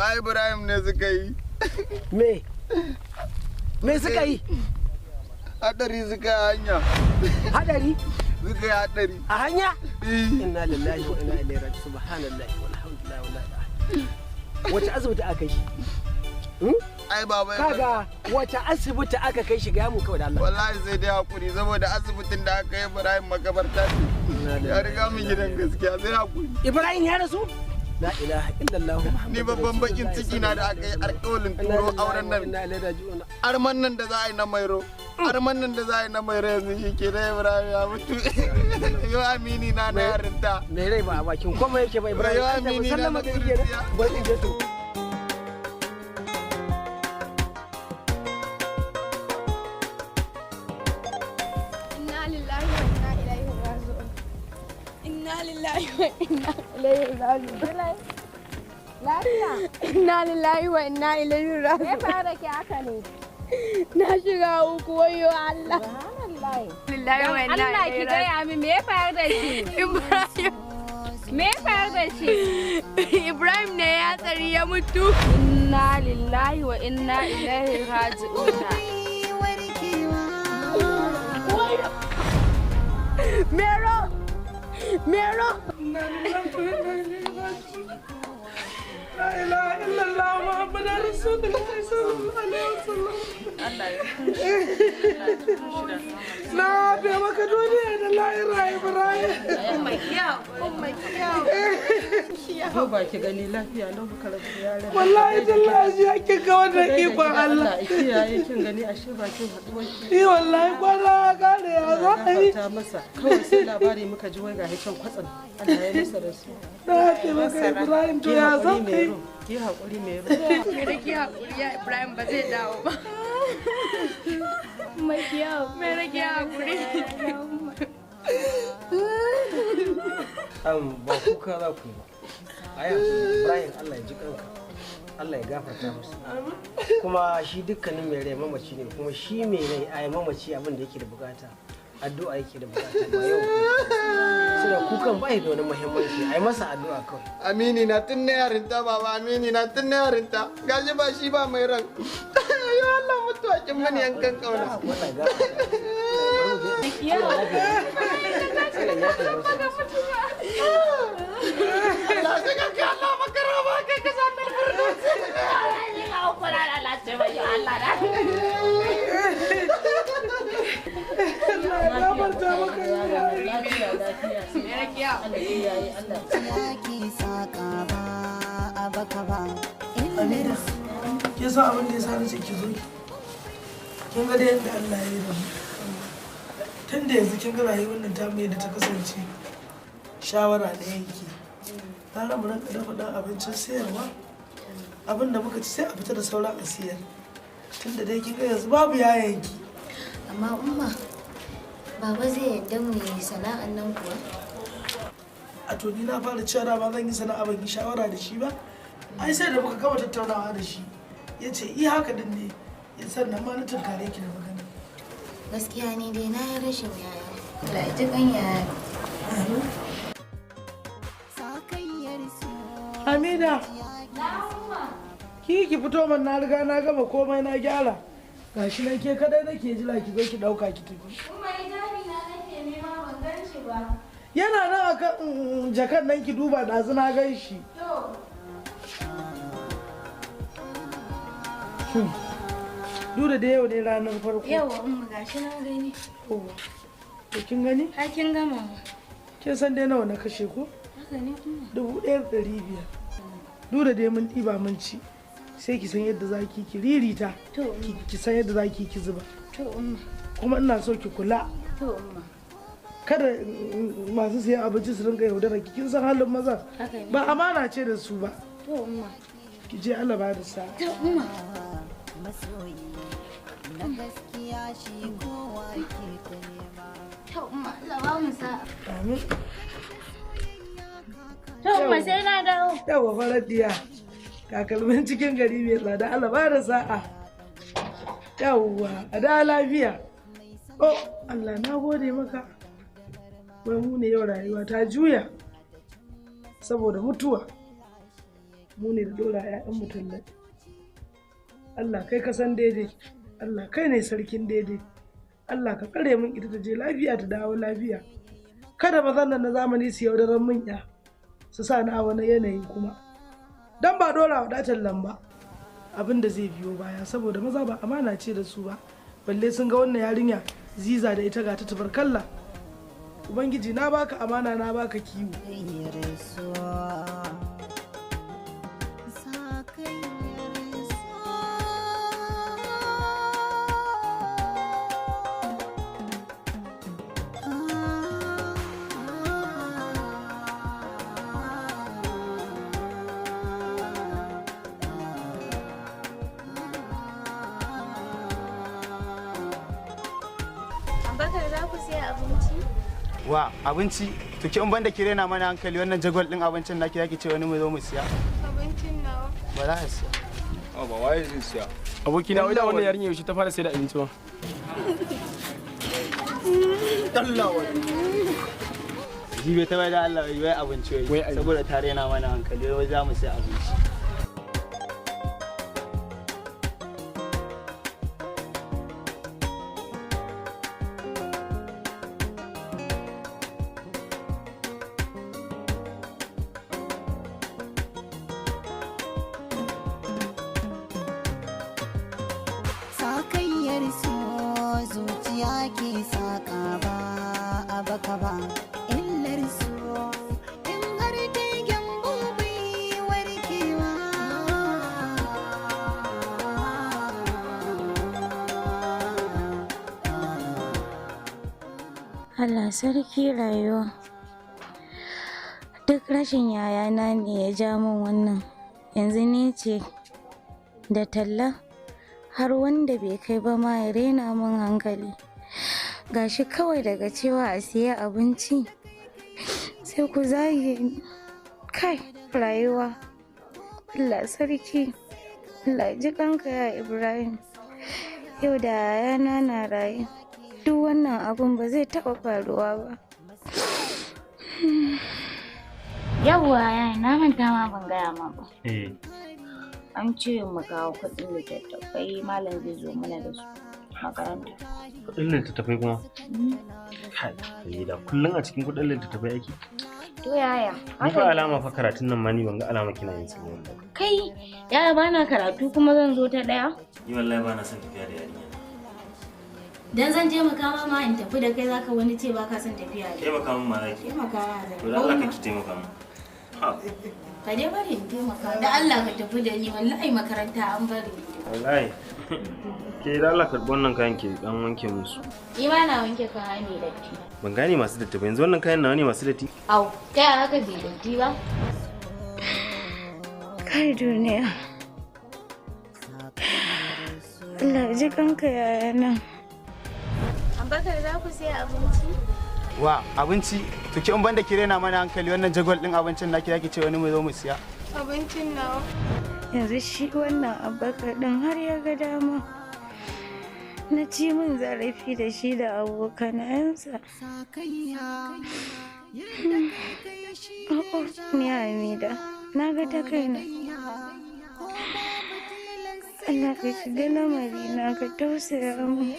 Ai Ibrahim ne suka yi. Me? Me suka yi? Hadari suka yi hanya. Hadari? Suka yi hadari. A hanya? Inna lillahi wa inna ilaihi raji'un. Subhanallahi walhamdulillahi wala ilaha. Wace asibiti aka yi? Ai baba kaga wace asibiti aka kai shi ga mu kawai da Allah. Wallahi sai dai hakuri saboda asibitin da aka yi Ibrahim makabarta ce. Ya riga mu gidan gaskiya sai hakuri. Ibrahim ya rasu? La ilaha illallah Muhammadu. Ni babban bakin ciki na da aka yi alƙawarin turo auren nan. Arman nan da za a yi na Mairo. Arman nan da za a yi na Mairo yanzu shi ke da Ibrahim ya mutu. Yo amini na na yarinta. Mai rai ba a bakin komai yake ba Ibrahim. Yo amini na na kurciya. Bari in je to. Inna lillahi wa inna ilaihi raji'un. Inna lillahi wa inna ilaihi raji'un. Lafiya. Inna lillahi wa inna ilaihi raji'un. Me fara ke haka ne? Na shiga uku wayo Allah. Subhanallah. Lillahi wa inna Allah ki gaya min me ya faru da shi? Ibrahim. Me ya faru da shi? Ibrahim ne ya tsari ya mutu. Inna lillahi wa inna ilaihi raji'un. Mero! Mero! La ilaha illallah Muhammadur Rasulullah sallallahu alaihi wasallam. Na bai maka duniya da lahira Ibrahim. Ko ba ki gani lafiya lau muka rabu da yaran. Wallahi tallahi ya kin ga wannan ikon Allah. Allah kiyaye kin gani ashe bakin haduwar ki. Ni wallahi kwana gane ya za a yi. Ta masa kawai sai labari muka ji wai ga can kwatsam Allah ya masa rasu. Na ce maka Ibrahim to ya za a yi. Ki haƙuri mai ro. Mai rage haƙuri ya Ibrahim ba zai dawo ba. Mai kyau. Mai rage haƙuri. Ba kuka za ku yi ba. Ai Ibrahim Allah ya ji kanka. Allah ya gafarta masa. Kuma shi dukkanin mai rai mamaci ne kuma shi mai rai ai mamaci abin da yake da bukata. Addu'a yake da bukata ba yau. Suna kukan ba da wani muhimmanci ai masa addu'a kawai. Amini na tun na yarinta baba amini na tun na yarinta gashi ba shi ba mai ran. Ya Allah mutuwa kin mani yankan kauna. Wallahi gafarta. Allah sai ka kai Allah makara ba kai ka sanar firdaus. Allah ya gafarta maka. Lafiya lafiya. Mai rage haƙuri. Amina, kin san abin da ya sa na ce ki zo ki. Kin ga da yadda Allah ya yi da mu. Tun da yanzu kin ga rayuwar nan tamu yadda ta kasance. Shawara da yanki. Gara mu rinka dafa ɗan abincin sayarwa. Abin da muka ci sai a fita da sauran a siyar. Tun da dai kin ga yanzu babu yayanki. Amma umma, baba zai yadda mu yi sana'an nan kuwa? A to ni na fara cewa dama zan yi sana'a ban yi shawara da shi ba. Ai sai da muka gama tattaunawa da shi. Ya ce iya haka din ne. Ya sannan ma na tunkare ki da magana. Gaskiya ni dai na yi rashin yaya. Allah ya ji kan yaya. Hamida. Ki fito man na riga na gama komai na gyara. Gashi nan ke kadai nake jira ki zo ki dauka ki tafi. Umma hijabi na nake nema ban gan shi ba. Yana nan akan jakan nan ki duba ɗazu na gan shi. To. Duk da yau ne ranar farko. Yauwa umma gashi na gani. Yauwa. To kin gani? Har kin gama ma. Kin san dai nawa na kashe ko? Haka ne umma. 1,500. Duk da dai mun ɗiba mun ci. Sai ki san yadda za ki ki ririta. To umma. Ki san yadda za ki ki zuba. To umma. Kuma ina so ki kula. To umma. Kada masu siyan abinci su rinka yaudarar ki kin san halin maza. Haka ne. Ba amana ce da su ba. To umma. Ki je Allah ba da sa'a. To umma. To umma Allah ba mu sa'a. Amin. To umma sai na dawo. Yawwa farar diya. Takalmin cikin gari mai tsada Allah ba da sa'a. Yawwa a da lafiya. Oh Allah na gode maka. Wai mu ne yau rayuwa ta juya. Saboda mutuwa. Mu ne da dora 'ya'yanmu talla. Allah kai ka san daidai, Allah kai ne sarkin daidai. Allah ka tsare min ita ta je lafiya ta dawo lafiya. Kada mazan nan na zamani su yaudarar min ya su sa ni a wani yanayi kuma. Dan ba dora wa tallan ba abin da zai biyo baya, saboda maza ba amana ce da su ba, balle sun ga wannan yarinya ziza da ita ga ta tabarkalla. Ubangiji na baka amana, na baka kiwo. Abubakar, za ku siya abinci? Wa abinci? To ki in banda ki rena mana hankali, wannan jagwal din abincin naki zaki ce wani mu zo mu siya. Abincin nawa. Ba za a siya. A ba waye zai siya. Abokina, wai da wannan yarinya yaushe ta fara sai da abinci ma? Allah wani. Ji bai ta bai da Allah wai abinci wai saboda ta rena mana hankali wai za mu siya abinci. Sakayyar so zuciya ke saka ba a baka ba, illar so in har ta gyambo bai warkewa. Allah sarki rayuwa. Duk rashin yayana ne ya ja min wannan. Yanzu ni ce da talla har wanda bai kai ba ma ya rena min hankali. Gashi kawai daga cewa a siya abinci sai ku zage ni. Kai rayuwa. Allah sarki. Allah ji kanka ya Ibrahim. Yau da yayana na raye, duk wannan abun ba zai taɓa faruwa ba. Yawwa yaya, na manta ma ban gaya ma ba. Eh. An ce mu kawo kuɗin littattafai, malam zai zo mana da su makaranta. Kuɗin littattafai kuma? Kai, da kullum a cikin kuɗin littattafai ake. To yaya? Ni fa alama fa karatun nan ma ni ban ga alama kina yin sa ba. Kai, yaya bana karatu kuma zan zo ta ɗaya? Ni wallahi bana son tafiya da yarinya. Dan zan je makama ma in tafi da kai zaka wani ce baka son tafiya da. Taimaka min ma zaki. Taimaka ma zan. To da Allah kake taimaka min. Ha. Ka dai bari in taimaka. Da Allah ka tafi da ni, wallahi makaranta an bari. Wallahi. Ke da Allah karɓi wannan kayan ki dan wanke musu. Ni ma na wanke kaya mai datti. Ban gane masu datti ba, yanzu wannan kayan nawa ne masu datti? Au, kai a haka bai datti ba? Kai duniya. Allah ji kanka yayana. Abubakar, za ku siya abinci? Wa abinci? To ki in banda ki rena mana hankali, wannan jagwal din abincin naki zaki ce wani mu zo mu siya. Abincin nawa. Yanzu shi wannan Abubakar din har ya ga dama na ci min zarafi da shi da abokanayensa. Oh, ni Hamida, na ga ta kaina. Allah ka shiga lamarina ka tausaya min.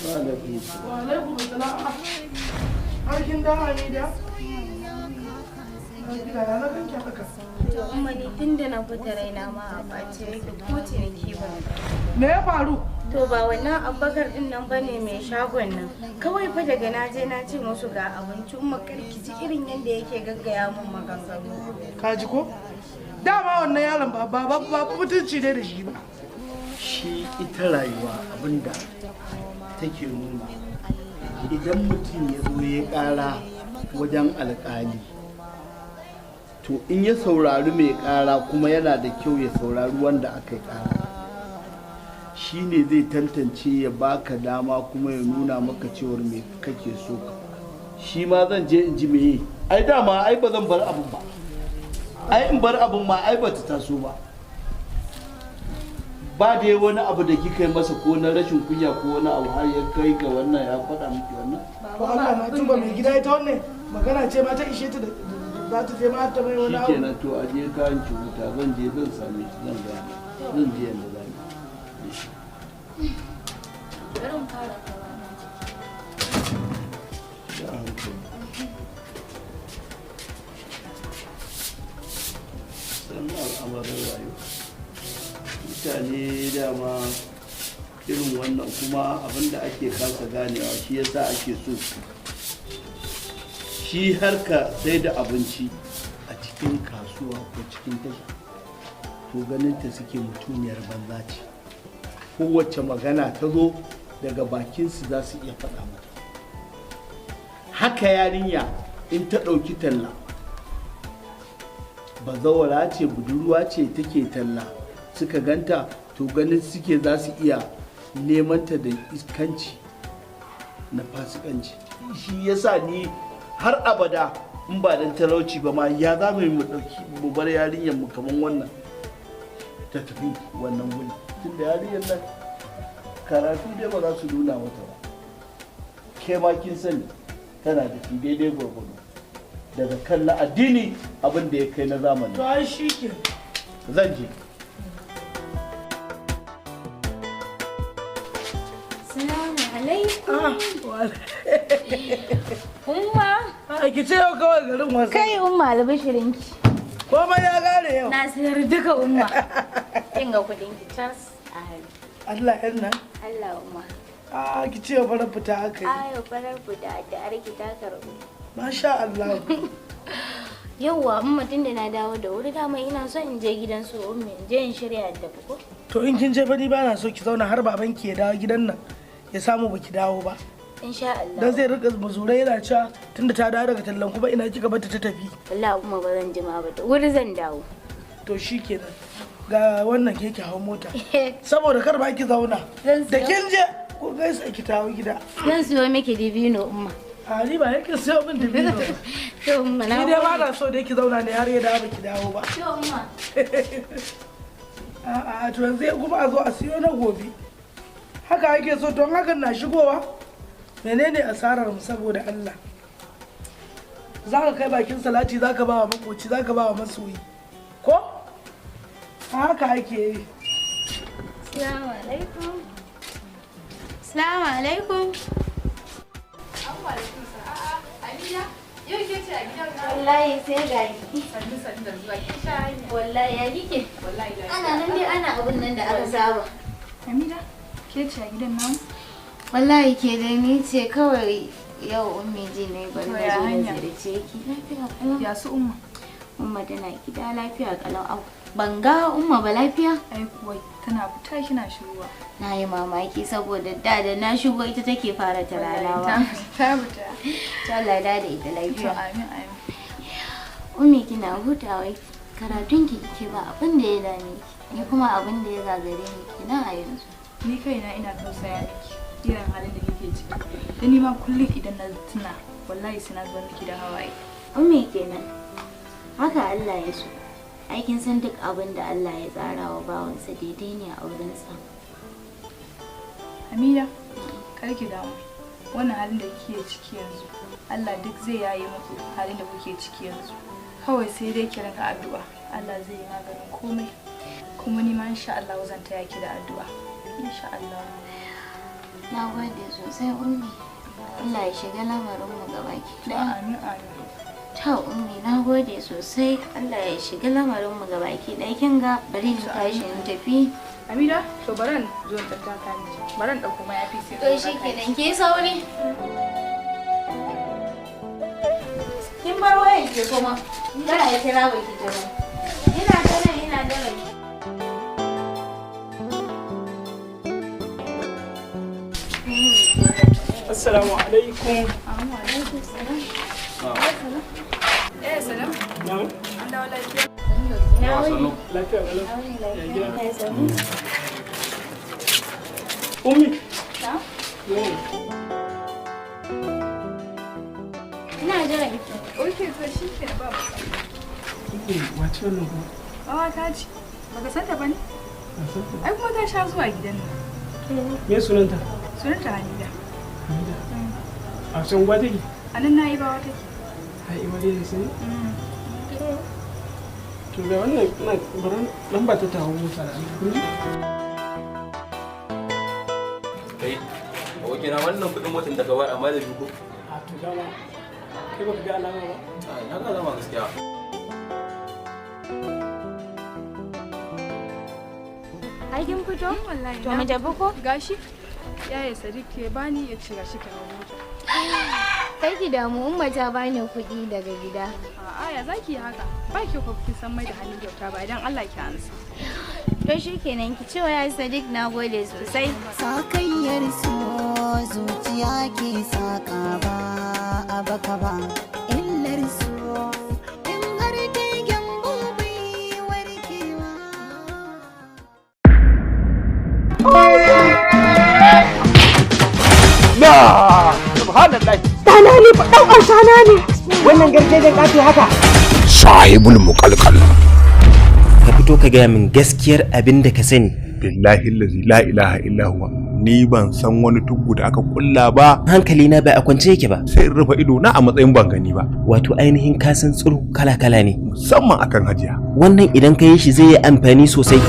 Wa alaikum salam. Har kin da Hamida? Hamida, ya na ganki haka? To umma, ni tun da na fita raina ma a ɓace yake, ko ciniki ba. Me ya faru? To ba wannan Abubakar din nan bane mai shagon nan. Kawai fa daga na je na ce musu ga abinci, umma karki ji irin yadda yake gaggaya mun maganganu. Ka ji ko? Dama wannan yaron ba ba ba ba mutunci ne da shi ba. Shi ita rayuwa abinda take nuna, idan mutum ya zo ya ƙara wajen alƙali, to in ya saurari mai ƙara kuma yana da kyau ya saurari wanda aka yi ƙara, shi ne zai tantance ya baka dama kuma ya nuna maka cewar me kake so ka faɗa. Shi ma zan je in ji meye. Ai dama ai ba zan bar abin ba, ai in bar abin ma ai ba ta taso ba. Ba dai wani abu da kika yi masa ko na rashin kunya ko wani abu har ya kai ga wannan ya faɗa miki wannan? To Allah na tuba mai gida, ita wannan magana ce ma ta ishe ta da za ta je ma ta mai wani abu. Shikenan, to a je kayan ki huta, zan je zan same shi, zan gaya mai. Zan je yanda za mu yi. Bari mu fara kawa nan ciki. Da hankali. Sannan al'amarin rayuwa. Mutane dama irin wannan, kuma abinda ake kasa ganewa, shi yasa ake so shi harka sai da abinci a cikin kasuwa ko cikin tasha, to ganin ta suke mutuniyar banza ce, kowace magana ta zo daga bakinsu za su iya faɗa mata. Haka yarinya in ta ɗauki talla, bazawara ce, budurwa ce take talla, suka ganta, to ganin suke za su iya neman ta da iskanci na fasikanci. Shi yasa ni har abada in ba dan talauci ba ma, ya za mu yi mu ɗauki mu bar yarinyar mu kaman wannan ta tafi wannan wuri? Tunda yarinyar nan karatu dai ba za su nuna mata ba, ke ma kin sani tana da shi daidai gwargwado, daga kan na addini abin da ya kai na zamani. To ai shi ke. Zan je. Salamu alaikum. Umma. A ki ce yau kawai garin wasu. Kai Umma, albishirinki. Komai ya gare yau. Na sayar duka, Umma. Kin ga kudin ki tas a hannu. Allah yan nan. Allah, Umma. A ki ce yau farar fita aka yi. Ayo, farar fita da arki ta karbu. Masha Allah. Yauwa Umma, tunda na dawo da wuri, dama ina son in je gidan su Ummi, in je in shirya da ko. To in kin je fa, ni ba na so ki zauna har babanki ya dawo gidan nan ya samu baki dawo ba. Insha Allah. Dan zai rika muzurai yana cewa tunda ta dawo daga tallan kuma ina kika bata ta tafi. Wallahi Umma, ba zan jima ba, da wuri zan dawo. To shikenan. Ga wannan, keke hau mota. Saboda kar ba ki zauna. Da kin je ko gaisa ki tawo gida. Zan siyo miki dibino, Umma. A ni ba yake siyo min dibino. To Umma, na Ni dai ba na so da ki zauna ne har ya dawo baki dawo ba. To Umma. A'a, to yanzu kuma a zo a siyo na gobe. Haka ake so, don hakan na shigowa. Menene asarar mu saboda Allah? Za ka kai bakin salati, za ka ba wa makoci, za ka ba wa masoyi. Ko? Haka ake yi. Assalamu alaikum. Assalamu alaikum. Yau ke ce a gidan na? Wallahi sai ga ki. Sannu, sannu da zuwa, kin sha hanya. Wallahi, ya kike? Wallahi lafiya. Ana nan dai ana abun nan da aka saba. Hamida, ke ce a gidan namu? Wallahi ke dai, ni ce kawai yau Ummi ji ne bari To na ya zo na hanya? ziyarce ki. Lafiya kalau. Ya su Umma? Umma tana gida lafiya kalau. Au, ban ga Umma ba, lafiya? Ai kuwa tana fita kina shigowa. Na yi mamaki saboda da da na shigo ita take fara taralawa. Ta fita, ta fita. To Allah da da ita To lafiya. amin, amin. Ummi, kina hutawa, karatun ki kike, ba abin da ya dame ki. Ni kuma abin da ya gagare ni kenan a yanzu. Ni kaina ina tausaya miki irin halin da kike ciki. Dan ni ma kullum idan na tuna, wallahi sai na zubar miki da hawaye. Ummi kenan. Haka Allah ya so. Ai kin san duk abin da Allah ya tsara wa bawansa daidai ne a wurinsa. Hamida, kar ki damu. Wannan halin da kike ciki yanzu, Allah duk zai yaye muku halin da kuke ciki yanzu. Kawai sai dai ki rinka addu'a. Allah zai yi maganin komai. Kuma ni ma insha Allah zan taya ki da addu'a. Insha Allah. Na gode sosai, Ummi. Allah ya shiga lamarinmu gabaki To ɗaya. amin, amin. To Ummi, na gode sosai. Allah ya shiga lamarinmu gabaki ɗaya. Kin ga bari in tashi in tafi. Hamida, to baran zo in tattaka miki. Baran ɗauko mayafi sai To shikenan, ki yi sauri. Kin bar wayan ke kuma. Kada ya kira baki ji ba. Ina ta nan ina jiran ki. Assalamu alaikum. Alaikum salam. Eh, salam. Na'am. An dawo lafiya. Na wuni. Lafiya kalau. Na Ya gida? wuni lafiya. Ummi. Na? Yau. Ina jiran ki. Okay, to shikenan, ba matsala. Ummi, wace wannan kuma? Ƙawata ce. Baka san ta bane? Ai kuma ta sha zuwa gidan nan. Me sunanta? Sunanta Halida. A can gwa take? A nan na yi bawa take. Ai ima dai sai. To ga wannan ina bari lamba ta tawo mota da Allah. Kun ji? Kai, abokina, wannan kuɗin motar da ka bayar amma da biyu ko? A to dama kai baka ga alama ba. Na ga alama gaskiya. Ai kin fito? Wallahi. To mu tafi ko? Gashi. Yaya Sadiq ya bani ya ce gashi ki hawo mota. Kai ki damu, Umma ta bani kuɗi daga gida. A'a, ya zaki yi haka? Ba ki ko kin san mai da halin kyauta ba, idan Allah ki ansa. To shikenan, ki ce wa yaya Sadiq na gode sosai. Sakayyar so zuciya ke saka ba a baka ba, illar so in har ta gyambo bai warkewa. Na subhanallah. Ɗana ne fa, ɗan autana ne. Wannan garjejen ƙato haka. Sahibul Muƙalƙal. Ka fito ka gaya min gaskiyar abin da ka sani. Billahi allazi la ilaha illa huwa, ni ban san wani tuggu da aka kulla ba. Hankali na ba a kwance yake ba. Sai in rufe ido na a matsayin ban gani ba. Wato ainihin ka san tsiro kala kala ne. Musamman akan Hajiya. Wannan idan ka yi shi zai yi amfani sosai.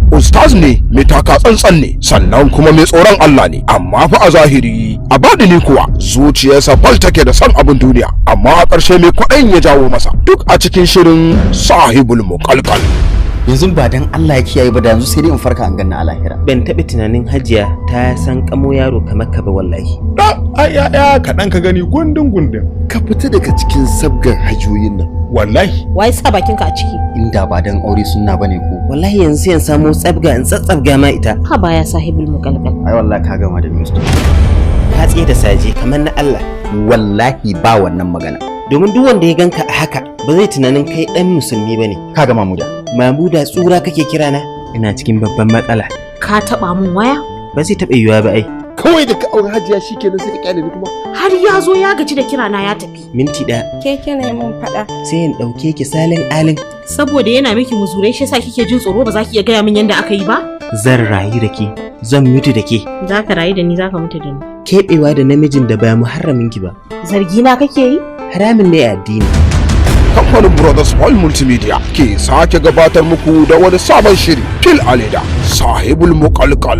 Ustaz ne mai taka tsantsan ne, sannan kuma mai tsoron Allah ne, amma fa a zahiri, a baɗini kuwa zuciyarsa fal take da san abin duniya, amma a ƙarshe mai kwaɗayin ya jawo masa, duk a cikin shirin Sahibul Muƙalƙal. Yanzu ba dan Allah ya kiyaye ba, da yanzu sai dai in farka an ganna a lahira. Ban taɓa tunanin Hajiya ta san kamo yaro kamar ka ba wallahi. Ai ya kaɗan ka gani gundun gundun. Ka fita daga cikin sabgar hajoyin nan. Wallahi. Wai sa bakinka a ciki? Inda ba dan aure sunna bane ko. Wallahi yanzu sai in samo tsabga in tsattsabga ma ita. Ha baya Sahibul Mukalkal. Ai wallahi ka gama da Mr. Ka tsaye da saje kamar na Allah. Wallahi ba wannan magana. Domin duk wanda ya ganka a haka ba zai tunanin kai dan musulmi bane. Ka ga Mamuda. Mamuda tsura kake kira na? Ina cikin babban matsala. Ka taba mun waya? Ba zai taɓa yiwuwa ba ai. Kawai da ka aure Hajiya shikenan sai ka kyale ni kuma. Har ya zo ya gaji da kira na ya tafi. Minti ɗaya. Ke kina mun faɗa. Sai in ɗauke ki salin alin. Saboda yana miki muzurai shi yasa kike jin tsoro ba za ki iya gaya min yadda aka yi ba? Zan rayu da ke, zan mutu da ke. Za ka rayu da ni, za ka mutu da ni. Keɓewa da namijin da ba muharramin ki ba. Zargi na kake yi? Haramin ne a addini. Kamfanin Brothers Hall Multimedia ke sake gabatar muku da wani sabon shiri Fil Aleda Sahibul Muƙalƙal.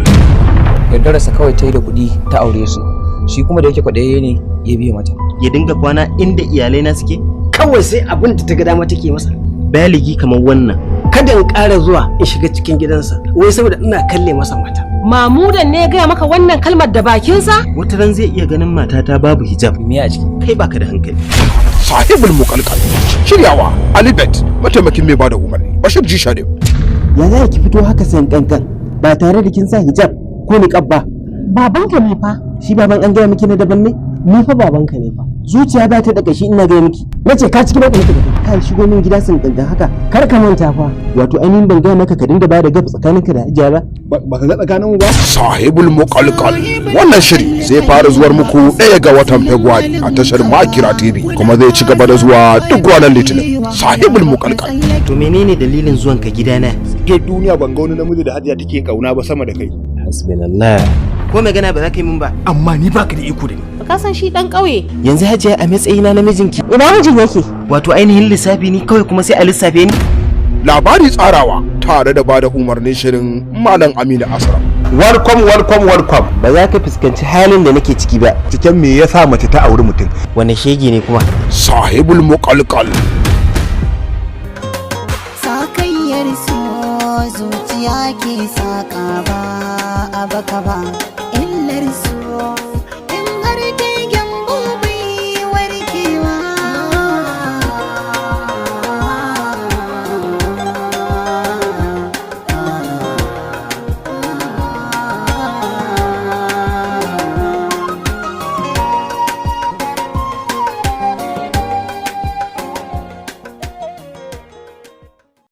Yaudararsa kawai ta yi da kuɗi ta aure su, shi kuma da yake kwaɗaye ne ya biye mata. Ya dinga kwana inda iyalai na suke? Kawai sai abin da ta ga dama take masa. Baligi kamar wannan. Kada in ƙara zuwa in shiga cikin gidansa wai saboda ina kalle masa mata. Mamudan ne ya gaya maka wannan kalmar da bakinsa? Wata ran zai iya ganin matata babu hijab. Me a ciki? Kai baka da hankali. Sahibul Muƙalƙal. Shiryawa Alibet, mataimakin mai bada umarni Bashir G Sharif. Ya za ki fito haka san kankan ba tare da kin sa hijab ko niqab ba? Babanka ne fa. Shi baban an gaya miki na daban ne? Ni fa babanka ne fa. Zuciya ba ta da kashi ina gaya miki. Nace ka ciki na ɗauki da kai. Ka shigo min gida sun kankan haka. Kar ka manta fa. Wato ainihin ban gaya maka ka dinga bada gaf tsakaninka da Hajiya ba. Ba ka ga tsakaninmu ba? Sahibul Muƙalƙal. Wannan shiri zai fara zuwar muku 1 ga watan Fabrairu a tashar Makira TV, kuma zai ci gaba da zuwa duk ranar Litinin. Sahibul Muƙalƙal. To menene dalilin zuwanka gidana? Ke duniya ban ga wani namiji da Hajiya take kauna ba sama da kai. Hasbunallah. Ko magana ba za ka yi min ba. Amma ni baka da iko da ni. Ka san shi dan ƙauye. Yanzu Hajiya a matsayina na mijinki. Ina mijin yake? Wato ainihin lissafi ni kawai kuma sai a lissafe ni. Labari tsarawa tare da bada umarnin shirin Malam Aminu Asram. Welcome, welcome, welcome. Ba za ka fuskanci halin da nake ciki ba. Cikin me yasa mace ta auri mutum? Wane shege ne kuma? Sahibul Muƙalƙal. Sakayyar so zuciya ke saka ba a baka ba, illar so.